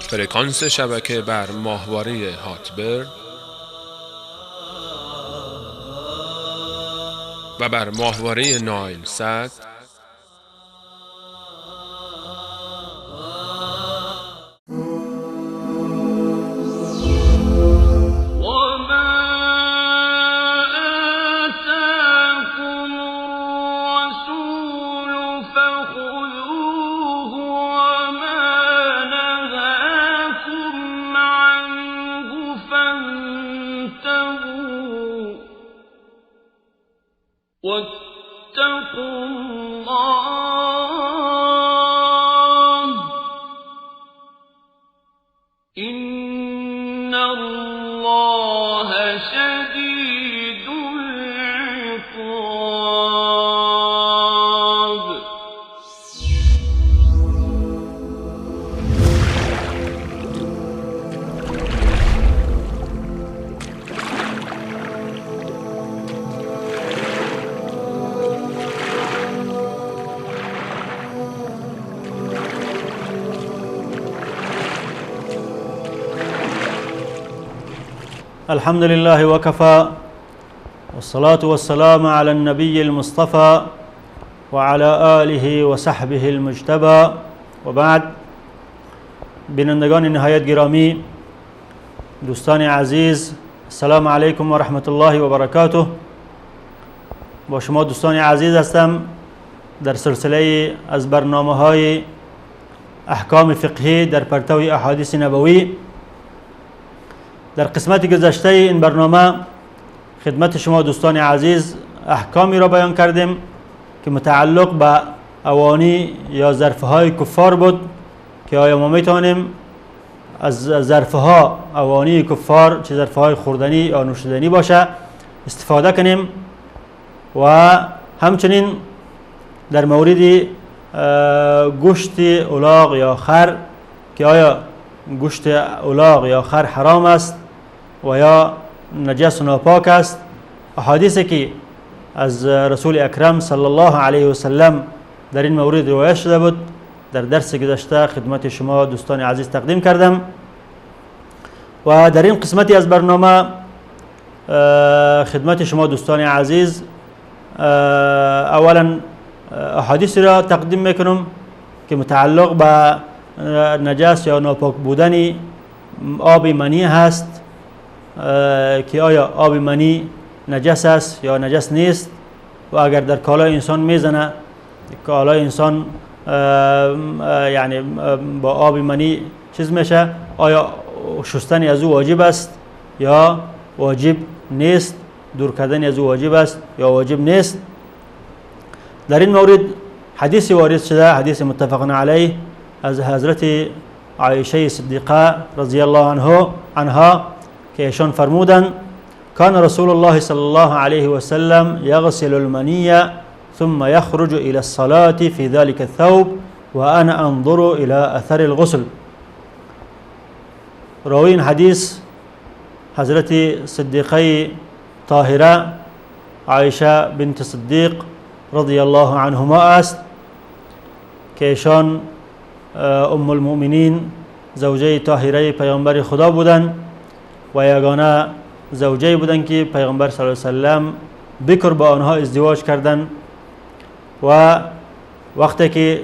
فرکانس شبکه بر ماهواره هاتبرد و بر ماهواره نایل سات واتقوا الله إن الله شديد العقاب. الحمد لله وكفى، والصلاة والسلام على النبي المصطفى وعلى آله وصحبه المجتبى، وبعد. بینندگان نهایت گرامی، دوستان عزیز، السلام علیکم و رحمت الله و برکاته. با شما دوستان عزیز هستم در سلسله از برنامه های احکام فقهی در پرتو احادیث نبوی. در قسمت گذشته این برنامه خدمت شما دوستان عزیز احکامی را بیان کردیم که متعلق به اوانی یا ظرفهای کفار بود که آیا ما میتوانیم از ظرفها اوانی کفار، چه ظرفهای خوردنی یا نوشیدنی باشه، استفاده کنیم، و همچنین در مورد گوشت الاغ یا خر که آیا گوشت الاغ یا خر حرام است و یا نجس و ناپاک است، احادیثی که از رسول اکرم صلی الله علیه و سلم در این مورد روایت شده بود در درس گذشته خدمت شما دوستان عزیز تقدیم کردم. و در این قسمتی از برنامه خدمت شما دوستان عزیز اولا احادیثی را تقدیم میکنم که متعلق به نجس یا ناپاک بودن آب منی هست، که آیا آب منی نجس است یا نجس نیست، و اگر در کالای انسان میزنه، کالای انسان یعنی با آب منی چیز میشه، آیا شستن از او واجب است یا واجب نیست، دور کردن از او واجب است یا واجب نیست. در این مورد حدیث وارد شده، حدیث متفق علیه از حضرت عایشه صدیقه رضی الله عنها که ایشان فرمودند: کان رسول الله صلی الله علیه و سلم یغسل المنی ثم یخرج الى الصلاة في ذلك الثوب وانا انظر الى اثر الغسل. راوی این حدیث حضرت صدیقه طاهره عایشه بنت صدیق رضی الله عنهما است که ایشان ام المؤمنین، زوجه طاهره پیامبر خدا بودند و یگانه زوجه بودند که پیامبر صلی الله علیه و سلم بکر با آنها ازدواج کردند و وقتی که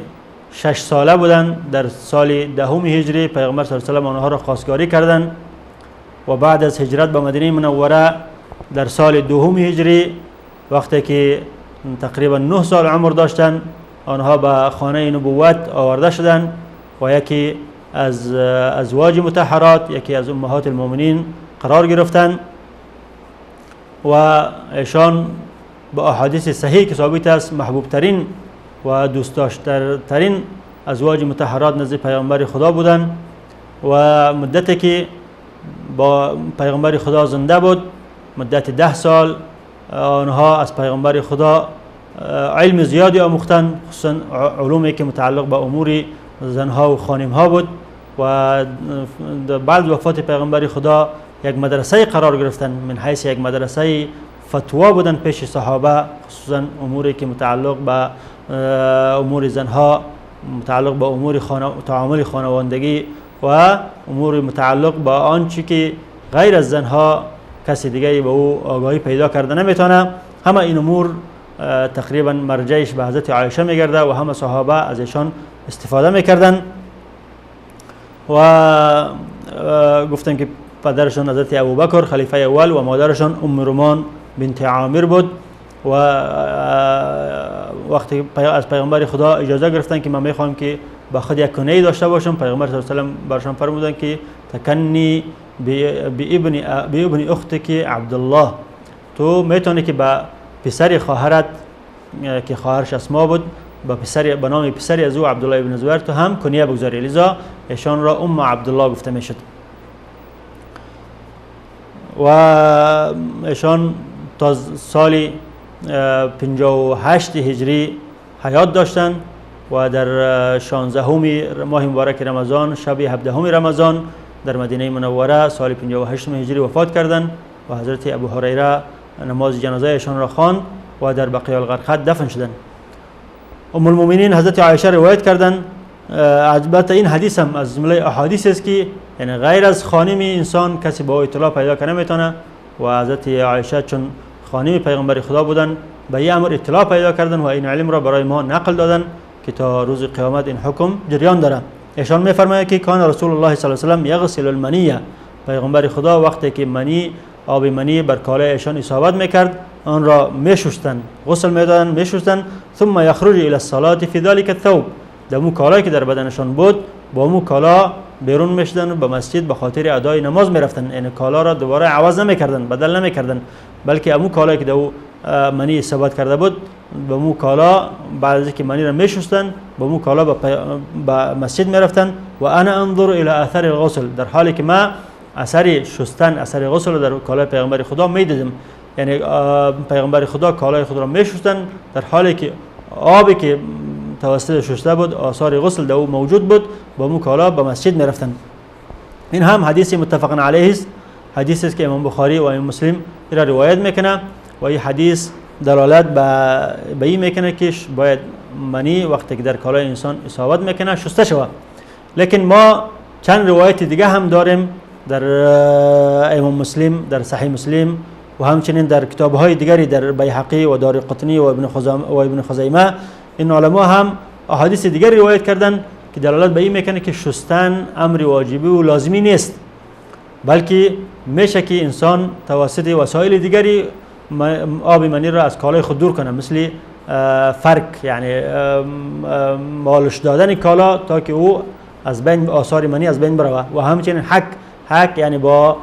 6 ساله بودند در سال 10 هجری پیامبر صلی الله علیه و سلم آنها را خواستگاری کردند و بعد از هجرت به مدینه منوره در سال 2 هجری وقتی که تقریبا 9 سال عمر داشتند آنها به خانه نبوت آورده شدند و یکی از ازواج مطهرات، یکی از امهات المؤمنین قرار گرفتند و ایشان با احادیث صحیح که ثابت است محبوب ترین و دوست داشته ترین ازواج مطهرات نزد پیامبر خدا بودند و مدتی که با پیغمبر خدا زنده بود، مدت 10 سال، آنها از پیغمبر خدا علم زیادی آموختند، خصوصا علومی که متعلق به امور زنها و خانمها بود و بعد وفات پیغمبر خدا یک مدرسه قرار گرفتند، من حیث یک مدرسه فتوا بودن پیش صحابه، خصوصا اموری که متعلق به امور زنها، متعلق به امور تعامل خانوادگی و امور متعلق به آنچه که غیر از زنها کسی دیگه به او آگاهی پیدا کرده نمیتونه. همه این امور تقریبا مرجعش به حضرت عایشه میگرده و همه صحابه از ایشان استفاده میکردن. و گفتن که پدرشان حضرت ابوبکر خلیفه اول و مادرشان ام رومان بنت عامر بود. و وقتی از پیغمبر خدا اجازه گرفتن که من میخوام که با خود یک کنیه داشته باشم، پیغمبر صلی الله علیه و سلم برشان فرمودن که تکنی بابن اختک عبدالله، تو میتونی که با پسر خواهرت که خواهرش اسما بود با پسر به نام پسری از او عبدالله ابن زبیر تو هم کنیه بگذاری، لذا ایشان را ام عبدالله گفته میشد. و ایشان تا سال 58 هجری حیات داشتند و در 16 ماه مبارک رمضان، شب 17 رمضان در مدینه منوره سال 58 هجری وفات کردند و حضرت ابو هریره نماز جنازه ایشان را خواند و در بقیع الغرقد دفن شدند. ام المؤمنین حضرت عایشه روایت کردند. البته این حدیث هم از جمله احادیث است که یعنی غیر از خانم انسان کسی با اطلاع پیدا کنه نمیتونه و حضرت عایشه چون خانم پیغمبر خدا بودن به این امر اطلاع پیدا کردن و این علم را برای ما نقل دادن که تا روز قیامت این حکم جریان داره. ایشان میفرماید که کان رسول الله صلی الله علیه و سلم یغسل المنیه، پیغمبر خدا وقتی که منی آب منی بر کالای ایشان اصابت میکرد آن را میشستن، غسل میدادن، میشستن، ثم یخرج الى الصلاه فی ذلك الثوب، در مو کالایی که در بدنشان بود با مو کالا بیرون میشدن و به مسجد به خاطر ادای نماز میرفتن، یعنی کالا را دوباره عوض نمیکردن، بدل نمیکردن، بلکه امو کالایی که در او منی اصابت کرده بود به مو کالا بعد از اینکه منی را میشستن با مو کالا به مسجد میرفتن. و انا انظر الى اثر الغسل، در حالی که ما اثر شستن، اثر غسل در کالای پیغمبر خدا میدیدم، یعنی پیغمبر خدا کالای خود را میشستن در حالی که آبی که توسط شسته بود آثار غسل در او موجود بود با مو کالا به مسجد میرفتن. این هم حدیث متفق علیه است، حدیث است که امام بخاری و امام مسلم را روایت میکنه و این حدیث دلالت به این میکنه که باید منی وقتی که در کالای انسان اصابت میکنه شسته شود. لیکن ما چند روایت دیگه هم داریم در امام مسلم، در صحیح مسلم و همچنین در کتاب‌های دیگری در بیهقی و دار قطنی و ابن خزیمه، این علما هم احادیث دیگری روایت کردن که دلالت به این میکنه که شستن امر واجبی و لازمی نیست، بلکه میشه که انسان توسط وسایل دیگری آب منی را از کالای خود دور کنه، مثل فرک، یعنی مالش دادن کالا تا که او از بین آثار منی از بین بروه، و همچنین حک یعنی با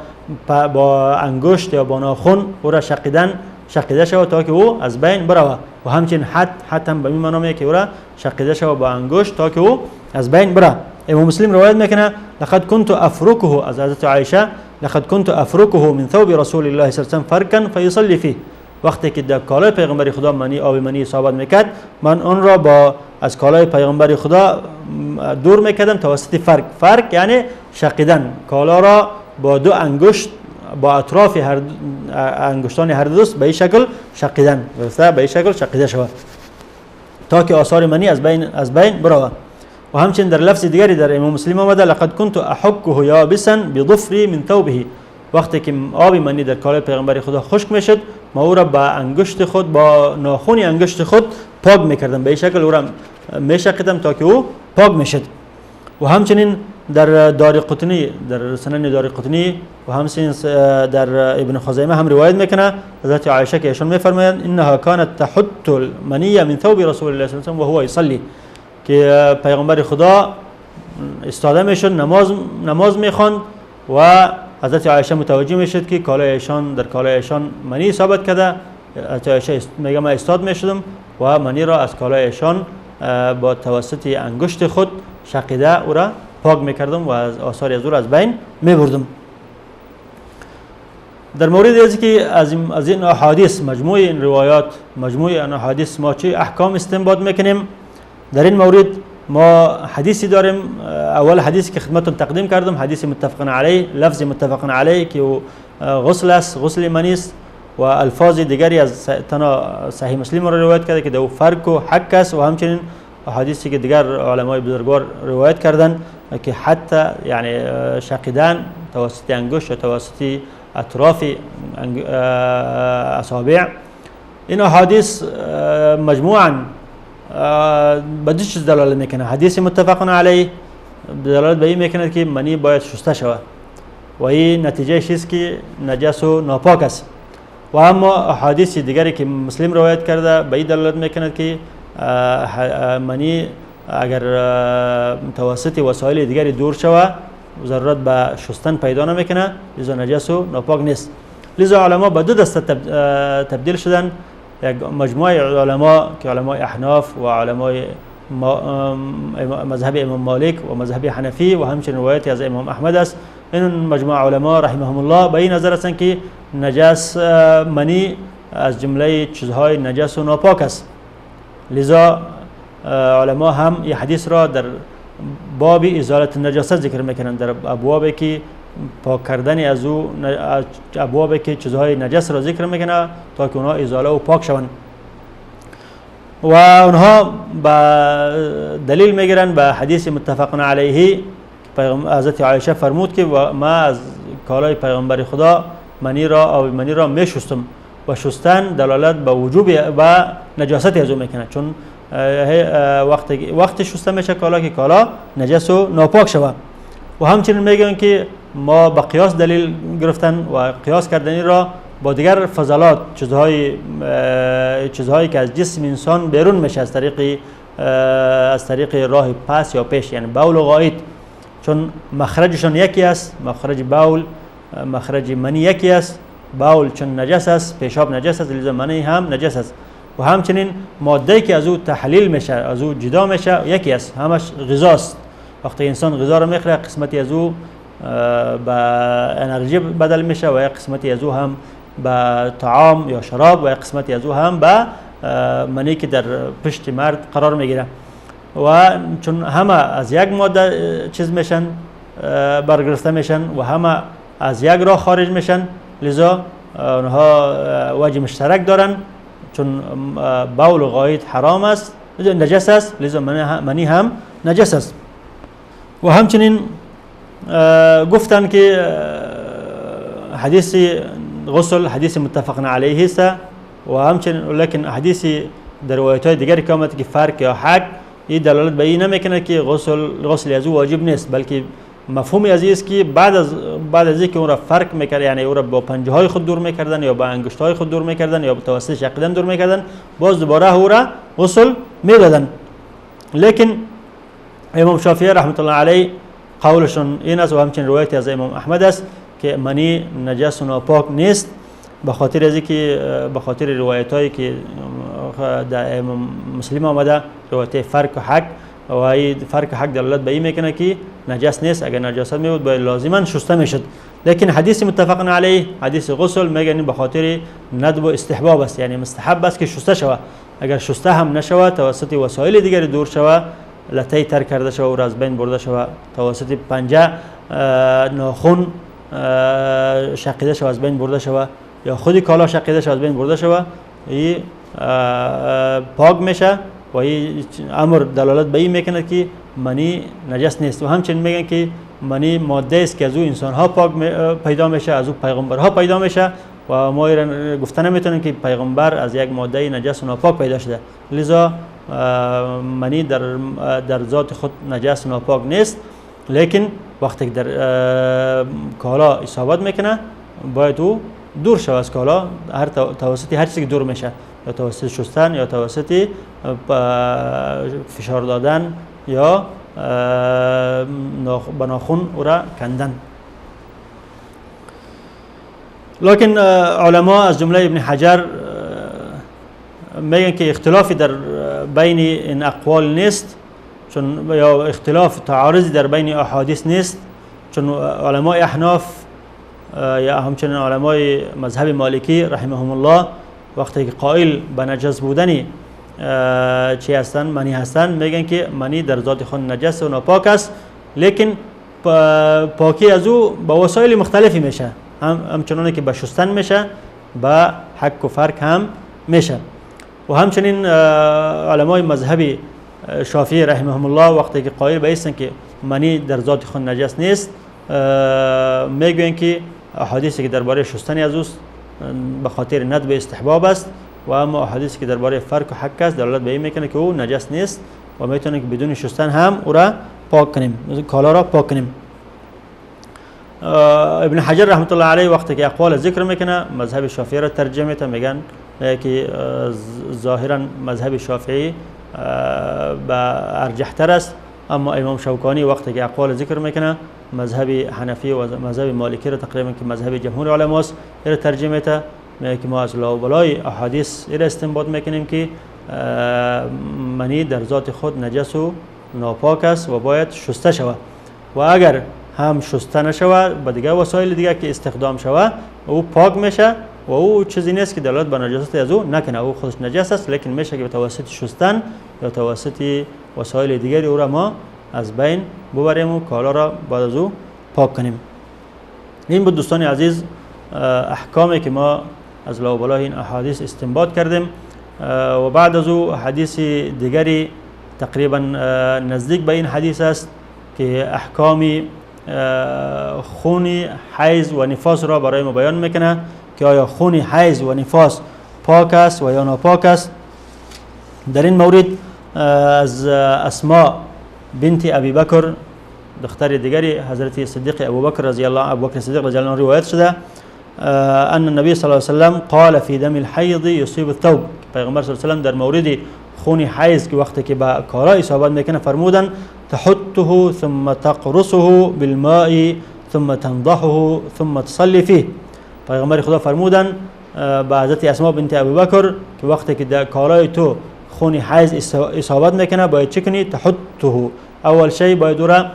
انگشت یا با ناخن او را شقیده شود تا که او از بین بروه، و همچنین حد هم به این معنی که او را شقیده شود با انگشت تا که او از بین بره. امام مسلم روایت میکنه لقد كنت افركه، از حضرت عایشه، لقد كنت افركه من ثوب رسول الله صلی الله علیه و سلم فرکا فیصلي فيه، وقتی که در کالای پیغمبر خدا منی آب منی اصابت میکرد من آن را با از کالای پیغمبر خدا دور میکردم توسط فرک. فرک یعنی شقیدن کالا را با دو انگشت، با اطراف هر انگشتان هر دست به این شکل شقیدن، به این شکل شقیده شود تا که آثار منی از بین برود. و همچنین در لفظ دیگری در امام مسلم آمده لقد كنت احكه یابسا بظفری من ثوبه، وقتی که آب منی در کالای پیغمبر خدا خشک میشد ما او را با انگشت خود، با ناخن انگشت خود پاک میکردم، به این شکل او را میشقیدم تا که او پاک میشد. و همچنین در دار قطنی، در سنن دار قطنی و همچنین در ابن خزیمه هم روایت میکنه حضرت عایشه که ایشان میفرمایند انها كانت تحط المنی من ثوب رسول الله صلی الله علیه و سلم وهو یصلی، که پیغمبر خدا استاده میشد نماز میخواند و حضرت عایشه متوجه میشد که کالای ایشان در کالای ایشان منی اصابت کرده. حضرت عایشه میگه من استاد میشدم و منی را از کالای ایشان با توسط انگشت خود شقیده او را پاک میکردم و از آثار از او را از بین میبردم. در مورد از که از این احادیث، مجموع این روایات، مجموع این احادیث ما چه احکام استنباط میکنیم؟ در این مورد ما حدیثی داریم. اول حدیثی که خدمتتون تقدیم کردم حدیث متفق علیه، لفظ متفق علیه که غسل است، غسل منی است، و الفاظ دیگری از تنها صحیح مسلم را روایت کرده که در او فرک و حک است و همچنین احادیثی که دیگر علمای بزرگوار روایت کردن که حتی یعنی شقیدن توسط انگشت و توسط اطراف اصابع. این احادیث مجموعا به دو چیز دلالت میکنه. حدیث متفق علیه دلالت به این میکنه که منی باید شسته شود و این نتیجه است که نجس و ناپاک است. و اما احادیث دیگری که مسلم روایت کرده به این دلالت میکند که منی اگر توسط وسایل دیگری دور شود ضرورت به شستن پیدا نمیکنه، لذا نجس و ناپاک نیست. لذا علما به دو دسته تبدیل شدن. یک مجموعه علما که علمای احناف و علمای مذهب امام مالک و مذهب حنفی و همچنین روایتی از امام احمد است، این مجموعه علما رحمهم الله به این نظر هستند که نجس منی از جمله چیزهای نجس و ناپاک است. لذا علما هم این حدیث را در باب ازالت نجاست ذکر میکنند، در ابوابی که پاک کردن از او ابوابی که چیزهای نجس را ذکر میکنه تا که اونها ازاله و پاک شوند. و اونها با دلیل میگیرن به حدیث متفق علیه حضرت عایشه فرمود که ما از کالای پیغمبر خدا منی را آب منی را میشستم و شستن دلالت به وجوب و نجاست از او میکنه، چون وقت شسته میشه کالا که کالا نجس و ناپاک شود. و همچنین میگن که ما با قیاس دلیل گرفتن و قیاس کردنی را با دیگر فضلات چیزهایی که از جسم انسان بیرون میشه از طریق راه پس یا پیش، یعنی بول و غایط، چون مخرجشان یکی است، مخرج بول مخرج منی یکی است، بول چون نجس است، پیشاب نجس است، لذا منی هم نجس است. و همچنین ماده که از او تحلیل میشه، از او جدا میشه، یکی است، همش غذاست. وقتی انسان غذا را میخوره قسمتی از او به انرژی بدل میشه و یک قسمتی از او هم به طعام یا شراب و یک قسمتی از او هم به منی که در پشت مرد قرار میگیره. و چون همه از یک ماده چیز میشن، برگرفته میشن و همه از یک راه خارج میشن، لذا آنها وجه مشترک دارن. چون بول و غایط حرام است، نجس است، لذا منی هم نجس است. و همچنین گفتن که حدیث غسل حدیث متفق علیه است و همچنین لکن حدیث در روایت های دیگر که آمد که فرق یا حک، این دلالت به این نمیکنه که غسل از او واجب نیست، بلکه مفهوم از این است که بعد از اینکه اون را فرق میکرد، یعنی او را با پنجه های خود دور میکردن یا با انگشت های خود دور میکردن یا با توسط شقیدن دور میکردن، باز دوباره او را غسل میدادن. لیکن امام شافعی رحمت الله علیه قولشون این است و همچنین روایتی از امام احمد است که منی نجس و ناپاک نیست، به خاطر از اینکه به خاطر روایت هایی که در امام مسلم آمده، روایت فرق و حک، و این فرق حک دلالت به این میکنه که نجس نیست، اگر نجاست می بود باید لازما شسته میشد. لیکن حدیث متفق علیه حدیث غسل میگن به خاطر ندب و استحباب است، یعنی مستحب است که شسته شود، اگر شسته هم نشود توسط وسایل دیگر دور شود، لطه تر کرده شود و از بین برده شود، توسط پنجه ناخن شقیده شود از بین برده شود، یا خود کالا شقیده شود از بین برده شود، این پاک میشه و این امر دلالت به این میکنه که منی نجس نیست. و همچنین میگن که منی ماده است که از او انسان ها پاک پیدا میشه، از او پیغمبرها پیدا میشه و ما گفته نمیتونیم که پیغمبر از یک ماده نجس و ناپاک پیدا شده، لذا منی در ذات خود نجس و ناپاک نیست، لیکن وقتی که در کالا اصابت میکنه باید او دور شود از کالا، هر توسط هر چیزی که دور میشه، یا توسط شستن یا توسط فشار دادن یا به ناخن او را کندن. لکن علما از جمله ابن حجر میگن که اختلافی در بین این اقوال نیست، چون یا اختلاف تعارضی در بین احادیث نیست، چون علمای احناف یا همچنین علمای مذهب مالکی رحمهم الله وقتی که قائل به نجس بودن چی هستن، منی هستن، میگن که منی در ذات خود نجس و ناپاک است، لیکن پاکی از او با وسایل مختلفی میشه، همچنان که به شستن میشه، به حک و فرک هم میشه. و همچنین علمای مذهبی شافعی رحمهم الله وقتی که قائل به ایستن که منی در ذات خود نجس نیست، میگوین که احادیثی که درباره شستن از اوست به خاطر ندب استحباب است، و اما احادیثی که درباره فرک و حک است دلالت به این میکنه که او نجس نیست و میتونه که بدون شستن هم او را پاک کنیم، کالا را پاک کنیم. ابن حجر رحمت الله علیه وقتی که اقوال ذکر میکنه مذهب شافعی را ترجمه میته، میگن که ظاهرا مذهب شافعی به ارجحتر است، اما امام شوکانی وقتی که اقوال ذکر میکنه مذهب حنفی و مذهب مالکی را تقریبا که مذهب جمهور علماست را ترجمه میته، میگه که ما از لاوبالای احادیث را استنباط میکنیم که منی در ذات خود نجس و ناپاک است و باید شسته شود، و اگر هم شسته نشود با دیگه وسایل دیگه که استخدام شود او پاک میشه و او چیزی نیست که دلالت بر نجاست از او نکنه، او خودش نجس است، لیکن میشه که به توسط شستن یا توسط وسایل دیگری او را ما از بین ببریم و کالا را بعد از او پاک کنیم. این بود دوستان عزیز احکامی که ما از لاوبالای این احادیث استنباط کردیم. و بعد از او حدیث دیگری تقریبا نزدیک به این حدیث است که احکام خون حیض و نفاس را برای ما بیان میکنه که آیا خون حیض و نفاس پاک است و یا ناپاک است. در این مورد از اسماء بنت ابی بکر دختر دیگری حضرت صدیق ابوبکر رضی الله ابوبکر صدیق رضی الله عنه روایت شده ان النبی صلی الله علیه وسلم قال فی دم الحیض یصیب الثوب. پیغمبر صلی الله علیه وسلم در مورد خون حیض که وقتی که به کارا اصابت میکنه فرمودن تحطه ثم تقرصه بالماء ثم تنضحه ثم تصلي فيه. پیغمبر خدا فرمودن به حضرت اسماء بنت ابوبکر که وقتی که در کارای تو خون حیض اصابت میکنه باید چه کنی؟ تحطه، اول شی باید او را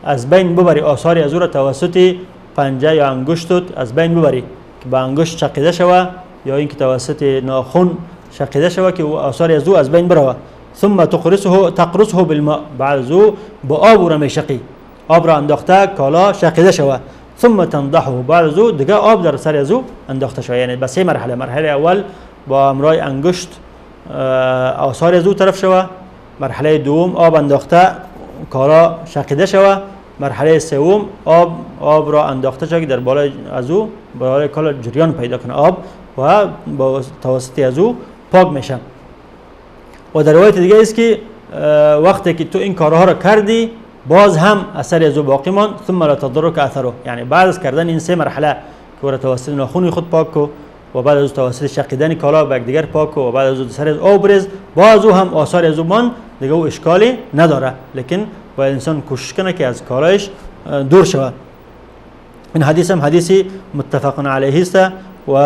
از بین ببری، آثاری از او را توسط پنجه یا انگشتت از بین ببری که با انگشت شقیده شوه یا اینکه توسط ناخن شقیده شوه که آثاری از او از بین بروه. ثم تقرصه بالماء، بعد از او با آب او را میشقی، آب را انداخته کالا شقیده شوه. ثم تنضحه، بعد از او دیگه آب در سر از او انداخته شوه. یعنی به سه مرحله، مرحله اول با امرای انگشت آثار از او طرف شوه، مرحله دوم آب انداخته کالا شقیده شوه، مرحله سوم آب را انداخته شوه که در بالای از او بالای کالا جریان پیدا کنه آب و با توسط از او پاک میشه. و در روایت دیگه است که وقتی که تو این کارها را کردی باز هم اثر از او باقی ماند، ثم لا تضرک اثره، یعنی بعد از کردن این سه مرحله که را توسط ناخن خود پاک کو و بعد از توسط شقیدن کالا به یکدیگر پاک کو و بعد از سر از آب بریز، باز او هم آثار از او ماند، دیگه او اشکالی نداره، لیکن باید انسان کوشش کنه که از کالایش دور شود. این حدیث هم حدیثی متفق علیه است و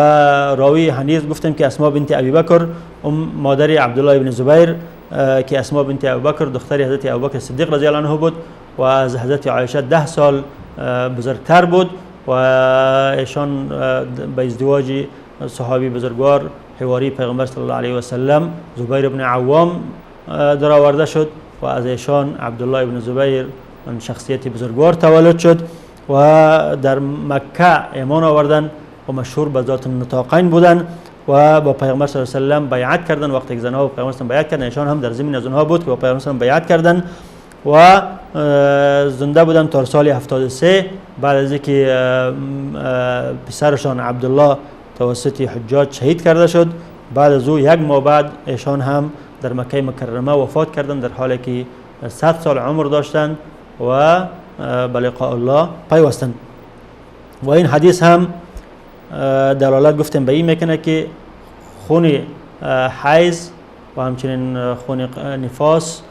راوی حدیث گفتیم که اسماء بنت ابی بکر مادر عبدالله ابن زبیر که اسماء بنت ابوبکر دختر حضرت ابوبکر صدیق رضی الله عنه بود و از حضرت عایشه 10 سال بزرگتر بود و ایشان به ازدواج صحابی بزرگوار حواری پیغمبر صلی الله علیه و سلم زبیر ابن عوام درآورده شد و از ایشان عبدالله ابن زبیر شخصیت بزرگوار تولد شد و در مکه ایمان آوردن و مشهور به ذات النطاقین بودن و با پیغمبر صلی الله علیه و سلم بیعت کردن. وقتی که زنها با پیغمبر صلی بیعت کردن ایشان هم در زمین از اونها بود که با پیغمبر صلی بیعت کردن و زنده بودن تا سال 73 بعد از اینکه پسرشان عبدالله توسط حجاج شهید کرده شد. بعد از او یک ماه بعد ایشان هم در مکه مکرمه وفات کردن در حالی که 100 سال عمر داشتند و به لقاء الله پیوستند. و این حدیث هم دلالت گفتیم به این میکنه که خون حیض و همچنین خون نفاس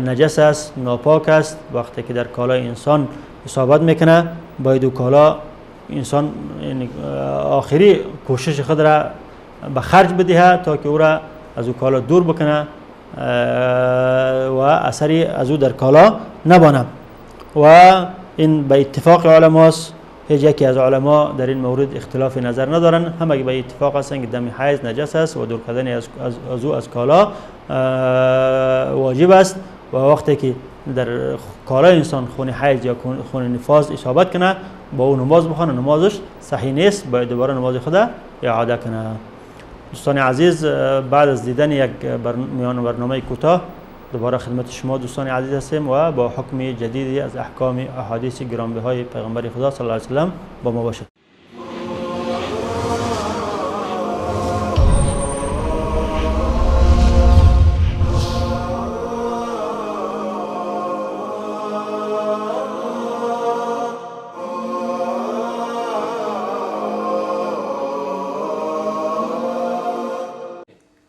نجس است، ناپاک است. وقتی که در کالای انسان اصابت میکنه باید او کالا انسان آخری کوشش خود را به خرج بدهه تا که او را از او کالا دور بکنه و اثری از او در کالا نبانه. و این به اتفاق علماست، هیچ یکی از علما در این مورد اختلاف نظر ندارن، همه به اتفاق هستند که دم حیض نجس است و دور کردن از او از کالا واجب است. و وقتی که در کالای انسان خون حیض یا خون نفاس اصابت کنه با او نماز بخونه نمازش صحیح نیست، باید دوباره نماز خود اعاده کنه. دوستان عزیز، بعد از دیدن یک میان برنامه کوتاه دوباره خدمت شما دوستان عزیز هستیم و با حکم جدیدی از احکام احادیث گرانبهای پیغمبر خدا صلی الله علیه و سلم با ما باشید.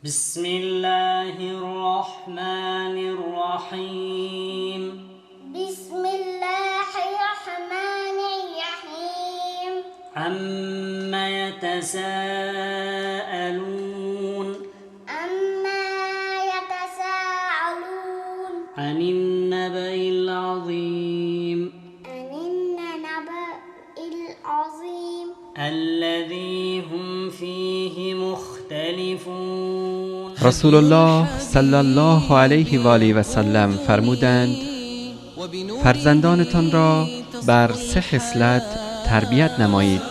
بسم الله الرحمن الرحیم. بسم الله الرحمن الرحیم. عم يتساءلون. عما يتساءلون. عن النبأ العظیم. عن النبأ العظیم. الذي هم فيه مختلفون. رسول الله صلی الله علیه و آله و سلم فرمودند: فرزندانتان را بر سه خصلت تربیت نمایید: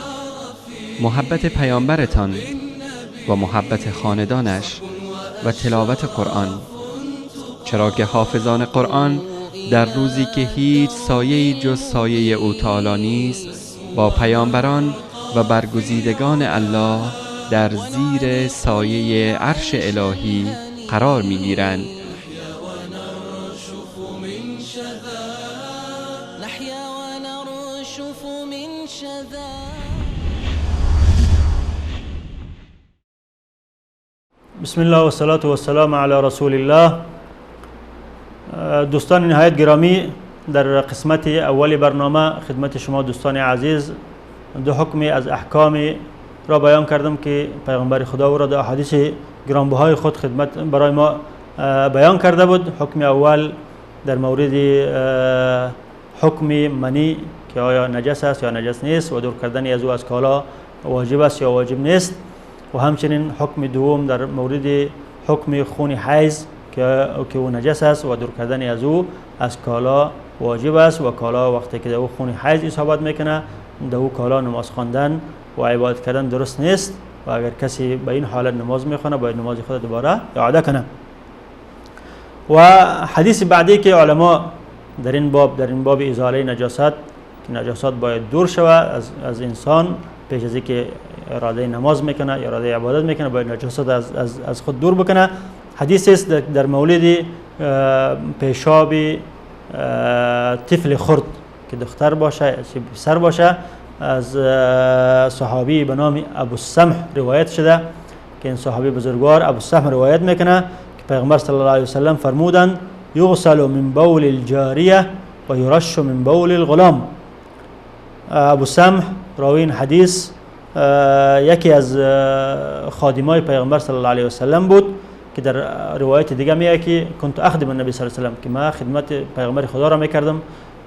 محبت پیامبرتان و محبت خاندانش و تلاوت قرآن، چرا که حافظان قرآن در روزی که هیچ سایه‌ای جز سایه او تعالی نیست، با پیامبران و برگزیدگان الله در زیر سایه عرش الهی قرار می‌گیرند. بسم الله و الصلاة و السلام علی رسول الله. دوستان نهایت گرامی، در قسمت اول برنامه خدمت شما دوستان عزیز دو حکمی از احکام را بیان کردم که پیغمبر خدا او را در احادیث گرانبهای خود خدمت برای ما بیان کرده بود. حکم اول در مورد حکم منی که آیا نجس است یا نجس نیست و دور کردن از او از کالا واجب است یا واجب نیست، و همچنین حکم دوم در مورد حکم خون حیض که او نجس است و دور کردن از او از کالا واجب است و کالا وقتی که در او خون حیض اصابت میکنه در او کالا نماز خواندن و عبادت کردن درست نیست و اگر کسی به این حالت نماز میخونه باید نماز خود دوباره اعاده کنه. و حدیث بعدی که علما در این باب ازاله نجاست که نجاست باید دور شود از انسان پیش از اینکه اراده نماز میکنه یا اراده عبادت میکنه باید نجاست از خود دور بکنه. حدیث است در مورد پیشاب طفل خرد که دختر باشه یا پسر باشه، از صحابی به نام ابو السمح روایت شده که این صحابی بزرگوار ابو السمح روایت میکنه که پیغمبر صلی الله علیه وسلم فرمودند: یغسل من بول الجاریه و یرش من بول الغلام. ابو السمح راوی این حدیث یکی از خادمای پیغمبر صلی الله علیه وسلم بود که در روایت دیگه میگه که كنت اخدم النبی صلی الله علیه وسلم، که من خدمت پیغمبر خدا را میکردم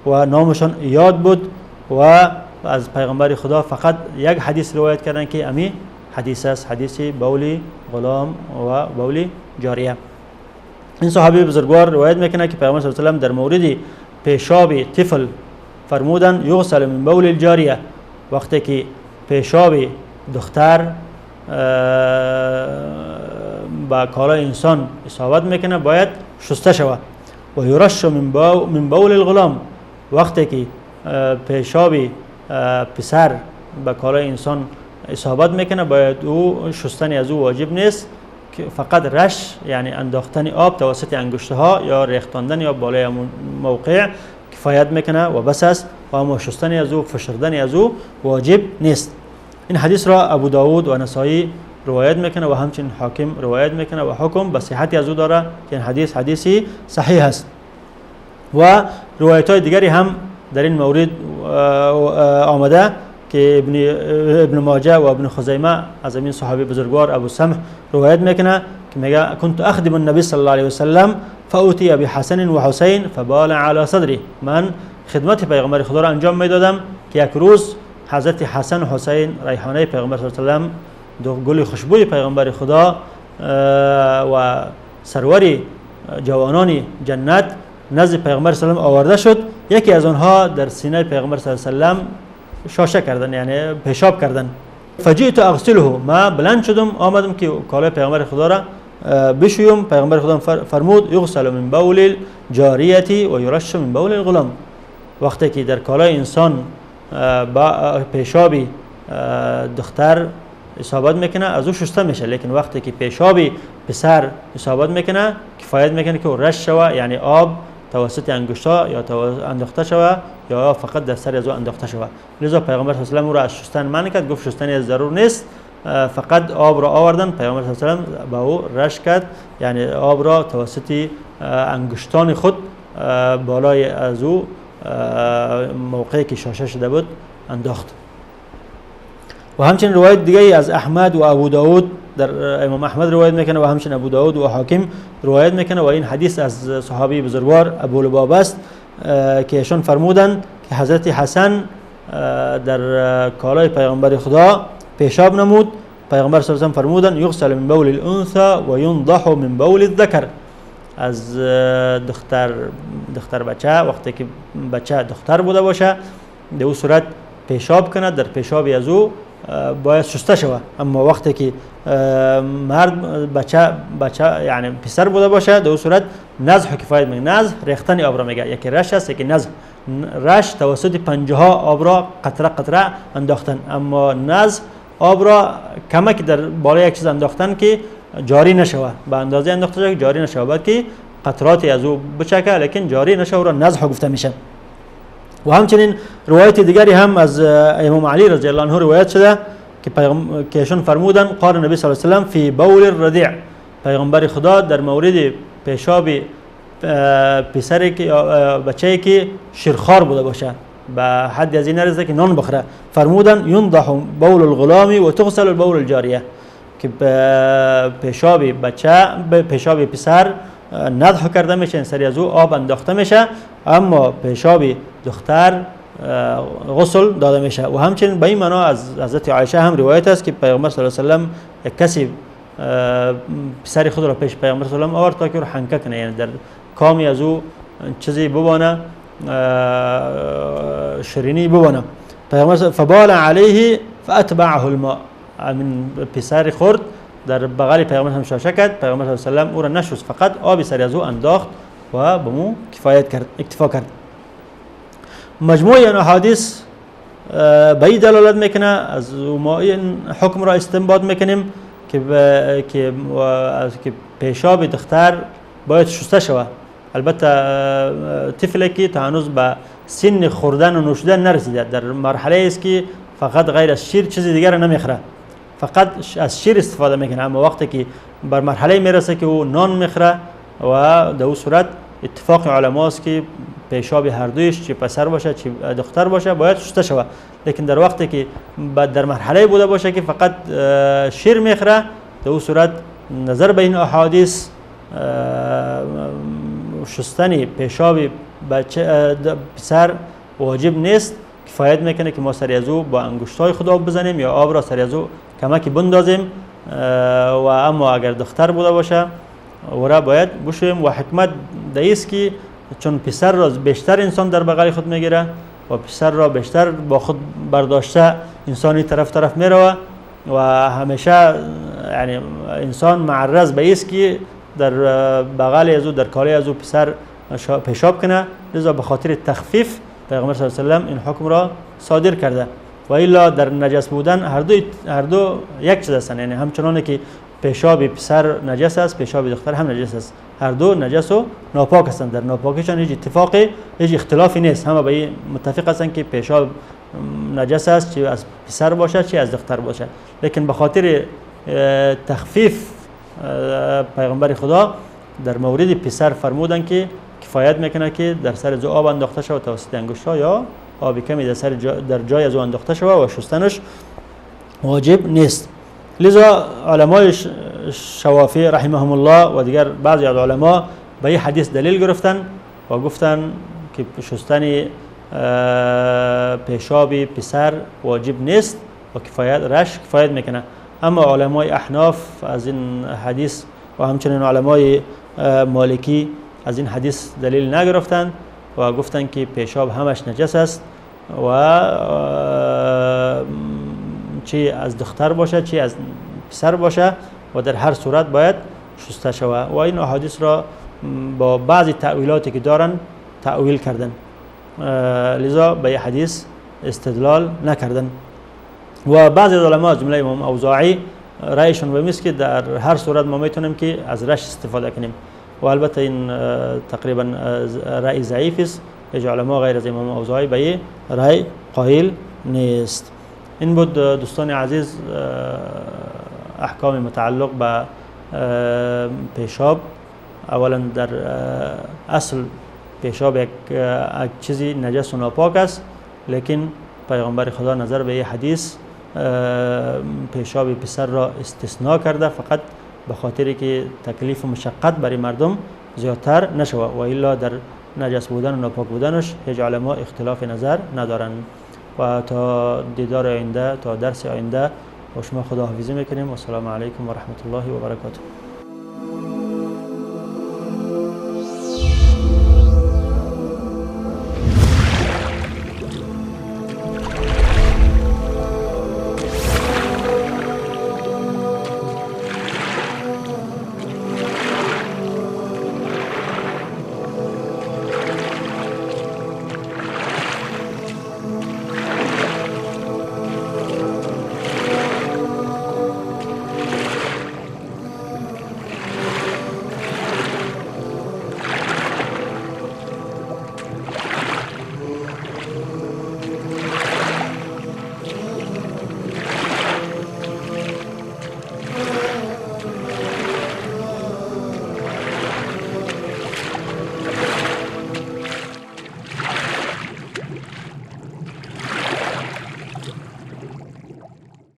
و نامشان یاد بود و از پیغمبر خدا فقط یک حدیث روایت کردن که امی حدیث است، حدیث بول غلام و بول جاریه. این صحابی بزرگوار روایت میکنه که پیغمبر صلی الله علیه وسلم در مورد پیشاب طفل فرمودن: یغسل من بول الجاریه. وقتی که پیشاب دختر با کالای انسان اصابت میکنه باید شسته شود. و یرش من بول الغلام. وقتی که پیشاب پسر به کالای انسان اصابت میکنه باید او شستن از او واجب نیست، که فقط رش یعنی انداختن آب توسط انگشته ها یا ریختاندن یا بالای موقع کفایت میکنه و بس است، و اما شستن از او فشردن از او واجب نیست. این حدیث را ابو داود و نسائی روایت میکنه و همچنین حاکم روایت میکنه و حکم به صحت از او داره که این حدیث حدیثی صحیح است. و روایت های دیگری هم در این مورد آمده که ابن ماجه و ابن خزیمه از این صحابی بزرگوار ابو سمح روایت میکنه که میگه كنت اخدم النبی صلی الله علیه وسلم فأتي بحسن و حسین فبال على صدری. من خدمت پیغمبر خدا را انجام میدادم که یک روز حضرت حسن و حسین ریحانه پیغمبر صلی الله علیه وسلم، دو گل خوشبوی پیغمبر خدا و سرور جوانان جنت نزد پیغمبر صلی الله علیه وسلم آورده شد. یکی از آنها در سینه پیغمبر صلی الله علیه وسلم شاشه کردن، یعنی پیشاب کردن. فجئت اغسله، ما بلند شدم آمدم که کالای پیغمبر خدا را بشویم. پیغمبر خدا فرمود یغسل من بول الجاریه و یرش من بول الغلام. وقتی که در کالای انسان با پیشاب دختر اصابت میکنه از او شسته میشه، لیکن وقتی که پیشاب پسر اصابت میکنه کفایت میکنه که او رش شوه، یعنی آب توسط انگشتا یا انداخته شوه یا فقط در سر از او انداخته شوه. لذا پیغمبر صلی الله علیه و سلم او را از شستن منع کرد، گفت شستن از ضرور نیست، فقط آب را آوردن. پیغمبر صلی الله علیه و سلم با او رش کرد، یعنی آب را توسط انگشتان خود بالای از او موقعی که شاشه شده بود انداخت. و همچنین روایت دیگه از احمد و ابو داود، در امام احمد روایت میکنه و همچنین ابو داود و حاکم روایت میکنه و این حدیث از صحابی بزرگوار ابو لبابه است که ایشان فرمودند که حضرت حسن در کالای پیغمبر خدا پیشاب نمود. پیغمبر صلی الله علیه و سلم فرمودند یغسل من بول الانثى و ینضح من بول الذکر. از دختر بچه وقتی که بچه دختر بوده باشه در او صورت پیشاب کنه، در پیشاب از او باید شسته شود. اما وقتی که مرد بچه یعنی پسر بوده باشه در او صورت نزح کفایت میکنه. نزح ریختن آب را میگه، یکی رش است یکی نزح. رش توسط پنجه ها آب را قطره قطره انداختن، اما نزح آب را کمک در بالای یک چیز انداختن که جاری نشوه، به اندازه انداخته شود که جاری نشوه، بعد که قطراتی از او بچکه لیکن جاری نشوه را نزح گفته میشه. و همچنین روایت دیگری هم از امام علی رضی الله عنه روایت شده که ایشون فرمودن قال النبی صلی الله علیه و سلم فی بول الرضیع. پیغمبر خدا در مورد پیشاب پسری که بچه‌ای که شیرخوار بوده باشه به حد از این نرسه که نان بخوره، فرمودن ینضح بول الغلام و تغسل البول الجاریه، که پیشاب بچه پیشاب پسر نضح کرده میشه، سری از او آب انداخته میشه، اما پیشاب دختر غسل داده میشه. و همچنین به این معنا از حضرت عایشه هم روایت است که پیغمبر صلی الله علیه و سلم یک کسی پسر خود را پیش پیغمبر صلی الله علیه و سلم آورد تا که او را حنکه کنه، یعنی در کامی از او چیزی ببانه، شیرینی ببانه. پیغمبر فبال علیه فاتبعه الماء، من پسر خورد در بغل پیغمبر هم شاشه کرد، پیغمبر صلی الله علیه و سلم او را نشست، فقط آب سری از او انداخت و به مو کفایت کرد، اکتفا کرد. مجموع این احادیث به این دلالت میکنه، از ما این حکم را استنباط میکنیم که پیشاب دختر باید شسته شود. البته طفلی که تا هنوز به سن خوردن و نوشیدن نرسیده، در مرحله است که فقط غیر از شیر چیز دیگر نمیخوره، فقط از شیر استفاده میکنه. اما وقتی که بر مرحله میرسه که او نان میخوره و در او صورت اتفاق علما است که پیشاب هر دویش چه پسر باشه چه دختر باشه باید شسته شود. لیکن در وقتی که در مرحله بوده باشه که فقط شیر میخوره، در او صورت نظر به این احادیث شستن پیشاب بچه پسر واجب نیست، کفایت میکنه که ما سری از او با انگشتای خود آب بزنیم یا آب را سری از او کمکی بندازیم. و اما اگر دختر بوده باشه او را باید بشویم. و حکمت در است که چون پسر را بیشتر انسان در بغل خود میگیره و پسر را بیشتر با خود برداشته انسانی طرف طرف میروه و همیشه یعنی انسان معرض به است که در بغل از او در کاله از او پسر پیشاب کنه، لذا به خاطر تخفیف پیغمبر صلی الله علیه و سلم این حکم را صادر کرده. و الا در نجس بودن هر دو یک چیز هستند، یعنی همچنان که پیشاب پسر نجس است پیشاب دختر هم نجس است، هر دو نجس و ناپاک هستند. در ناپاکیشان هیچ اتفاقی هیچ اختلافی نیست، همه به این متفق هستند که پیشاب نجس است، چه از پسر باشه چه از دختر باشه. لیکن به خاطر تخفیف پیغمبر خدا در مورد پسر فرمودن که کفایت میکنه که در سر از آب انداخته شود توسط انگشت‌ها یا آب کمی در سر در جای از او انداخته شود و شستنش واجب نیست. لذا علمای شوافی رحمهم الله و دیگر بعضی از علما به این حدیث دلیل گرفتن و گفتن که شستن پیشاب پسر واجب نیست و کفایت رش کفایت میکنه. اما علمای احناف از این حدیث و همچنین علمای مالکی از این حدیث دلیل نگرفتند و گفتند که پیشاب همش نجس است و چی از دختر باشه چی از پسر باشه و در هر صورت باید شسته شود. و این احادیث را با بعضی تأویلاتی که دارن تأویل کردن، لذا به حدیث استدلال نکردن. و بعضی از علما از جمله امام اوزاعی رأیشون به که در هر صورت ما میتونیم که از رش استفاده کنیم، و البته این تقریبا رأی ضعیف است، هیچ علما غیر از امام اوزاعی به رأی قائل نیست. این بود دوستان عزیز احکام متعلق به پیشاب. اولا در اصل پیشاب یک چیزی نجس و ناپاک است، لیکن پیغمبر خدا نظر به این حدیث پیشاب پسر را استثناء کرده، فقط به خاطر که تکلیف و مشقت برای مردم زیادتر نشود، و الا در نجس بودن و ناپاک بودنش هیچ علما اختلاف نظر ندارند. و تا دیدار آینده، تا درس آینده با شما خداحافظی میکنیم. و السلام علیکم و رحمت الله و برکاته.